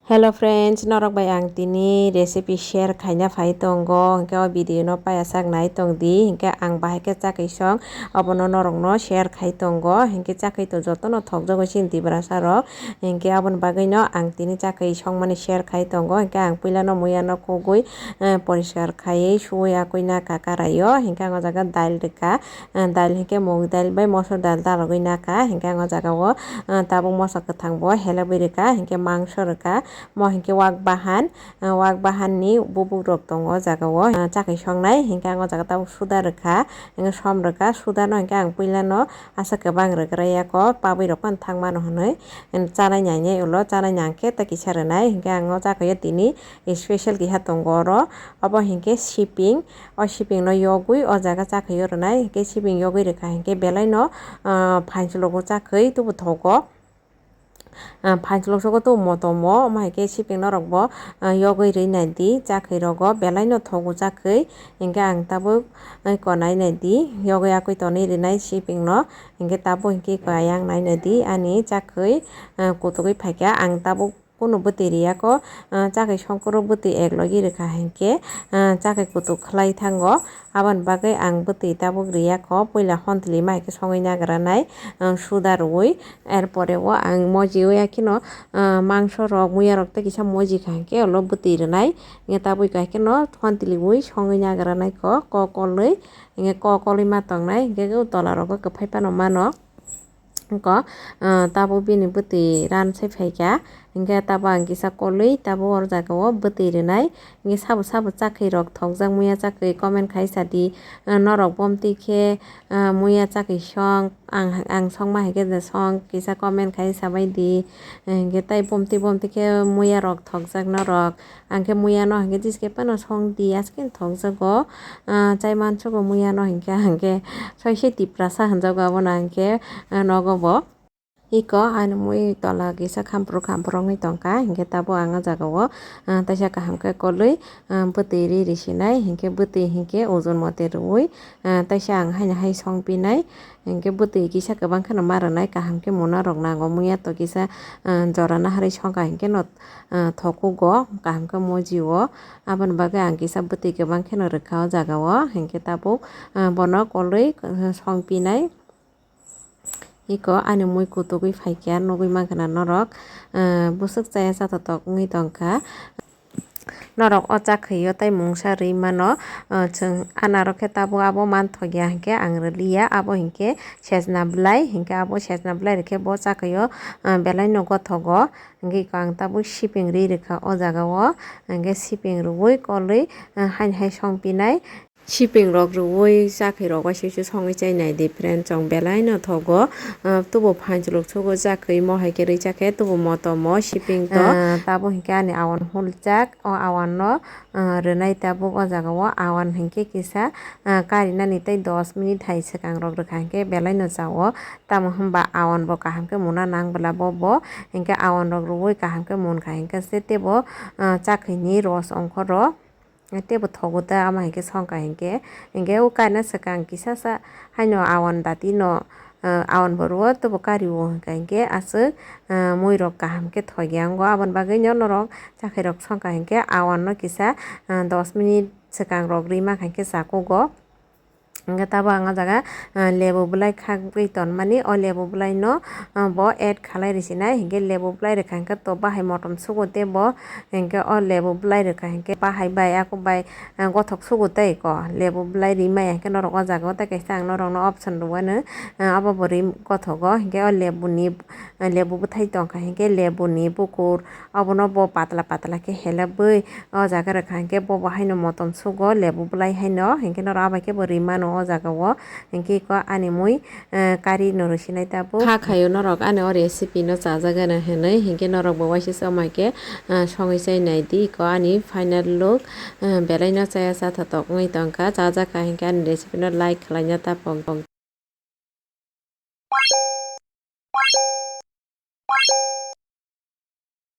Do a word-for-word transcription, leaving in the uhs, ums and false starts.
Hello friends, norok bai ang tini recipe share khaina phai tongo, hinkhe o video no paya sak nai tong di, hinkhe ang bahai khe chakwi song, obono norok no share khai tongo, hinkhe chakwi to joto no thok jago chini Tiprasa rok, hinkhe aboni bagwi no ang tini chakwi song mani share khai tongo, hinkhe ang puila no muya no kugui, eh, poriskar khaiwi suwi akwi na kaka raio, hinkhe ang o jaga dal rwkha, eh, dal hinkhe mung dal bai mosor dal dalogwi naka, hinkhe ang o jaga o, eh, tabuk moso kwthang bo helebwi rwkha, hinkhe mangso rwkha, mo hinkhe wak bahan, eh, wak bahan ni bubuk rok tongo o jaga o, eh, chakwi songnai, hinkhe ang o jaga tabuk suda rwkha, hinkhe som rwkha, suda no hinkhe ang puila no aswk kwbang rwgra yako, pabwi rok phano thang mano hinwi, chanai nai nai ulo, chanai nang khe tei kisa rwnai, hinkhe ang o chakwi o tini special kiha tongo oro, obo hinkhe siping. O siping no yogwi o jaga chakwi o rwnai, hinkhe siping yogwi rwkha hinkhe belai no, ah, phanchlogo chakwi tubu thogo. Ah, phanchlogo tubu motomo, omo hinkhe siping norok bo, ah, yogwi rwi nai di, chakwi rogo belai no thogo chakwi, hinkhe ang tabuk, ah, konai nai di, yogwi akwi tonwi rwnai siping no, hinkhe tabuk hinkhe kayang nai nai di, ani chakwi, ah, kutugwi phaikha ang tabuk. Kunu bwtwi riyako, ah, chakwi songkuro bwtwi ek logi rwkha hinkhe, ah, chakwi kutuk khlai thango. Aboni bagwi ang bwtwi tabuk riyako, puila hontwlima hai khe songwi nagra nai, ah, suda rwui. Er pore o ang mojiui akheno, ah, mangso rok, muya rok tei kisa moji kha hinkhe ulo bwtwi rwnai. Hinkhe tabuk hai kheno hontwliui songwi nagra nai kok, kok kolwi. Hinkhe kok kolwi ma tongnai, hinkhe o tola rogo kwphai phano mano. Wngkha, ah, tabuk bini bwtwi ran sai phaikha, hinkhe tabuk ang kisa kolwi tabuk oro jaga o bwtwi rwnai, hinkhe sabo sabo chakwi rok thokjak muya chakwi comment khai sa di, ah, norok bomtwi khe, ah, muya chakwi song, ang, ang songma hai khe je song kisa comment khai sa bai di, hinkhe tei bomtwi bomtwi khe muya rok thokjak norok. Ang khe muya no hinkhe jis khe phano song di, aswk khe thokjago. Ah, chai mansugo muya no hinkhe, hinkhe soise Tiprasa hinjago abono hinkhe, ah, nogo bo. Iko ani mui tola kisa khampru khampru wngwi tongkha, hinkhe tabuk ang o jaga o, ah, teisa kaham khe kolwi, ah, bwtwi ri ri sinai, hinkhe bwtwi hinkhe ojon mote rwui, ah, teisa ang haino hai song pinai. Hinkhe bwtwi kisa kwbang kheno ma rwnai, kaham khe muna rok nango, muya to kisa, ah, jora naharwi songkha hinkhe no, ah, thokugo, kaham khe moji o. Aboni bagwi ang kisa bwtwi kwbang kheno rwkha o jaga o, hinkhe tabuk, ah, bono kolwi, ah, song pinai. Iko ani mui kutugwi phaikha, nugwi mankha na norok, ah, bwswk chaya chathotok wngwi tongkha. Norok o chakhaio tei mungsa rwi mano, ah, chwng anarok khe tabuk abo manthokya hinkhe ang rwliya, abo hinkhe sejna bwlai, hinkhe abo sejna bwlai rwkhe bo chakhaio, ah, belai no gothogo, hinkhe iko ang tabuk siping rwi rwkha o jaga o, hinkhe siping rwui kolwi, ah, haini hai song pinai. Siping rok rwui chakhairok waisa waisa songwi chai nai di friend, chwng belai no thogo. Ah, tubo phanchwlwk sugo chakwi mo hai khe rwi chakhe tubo motomo siping to. Ah, tabuk hinkhe ani awan huljak, o awan no, ah, rwnai tabuk o jaga o awan hinkhe kisa, ah, karinani tei dos minute hai swkang rok rwkha hinkhe belai no chao. Tamo hwnba awan bo kaham khe muna nang bwla bo bo hinkhe awan rok rwui kaham khe munkha hinkhe se tebo, ah, chakhaini ros ongkhoro. Tei bo thogo ta ama hinkhe songkha hinkhe, hinkhe o kaina swkang kisa sa haino awan dati no, ah, awan bo rwo tei bo kari o hinkha hinkhe aswk, ah, mui rok kaham khe thoi ya wngo. Aboni bagwi no norok chakhairok songkha hinkhe awan no kisa, ah, dos minute swkang rok rwi mankha hinkhe chakugo. Hingke tabuk ang o jaga, ah, lebu bolai khagwi tonmani, o lebu bolai no, ah, bo add khalai rwsinai, hingke lebu bolai rwkha hingke to bahai motom sugo tei bo, hingke o lebu bolai rwkha hingke bahai bai, ako bai, ah, gothok sugo tei ko lebu bolai rimaya hingke norok o jaga o tei kaisa ang norok no option rwuano, ah, abo bo rim gothogo hingke o lebu ni, ah, lebu bwthai tongkha hingke lebu ni bukur, obono bo patla patla khe helebwi o jaga rwkha hwnkhe bo bo haino motom sugo lebu bolai haino, hwnkhe norok abai khe bo rimano o jaga o, hwnkhe eko ani mui, eh, kari no rwsinai tabuk. Kha khaio norok ani o recipe no chajagano hinwi, hwnkhe norok bo waisa sama khe, eh, songwi chai nai di, eko ani final look, eh, belai no chaya chathotok wngwi tongkha, chajakha hwnkhe ani recipe no like khlaina tapok.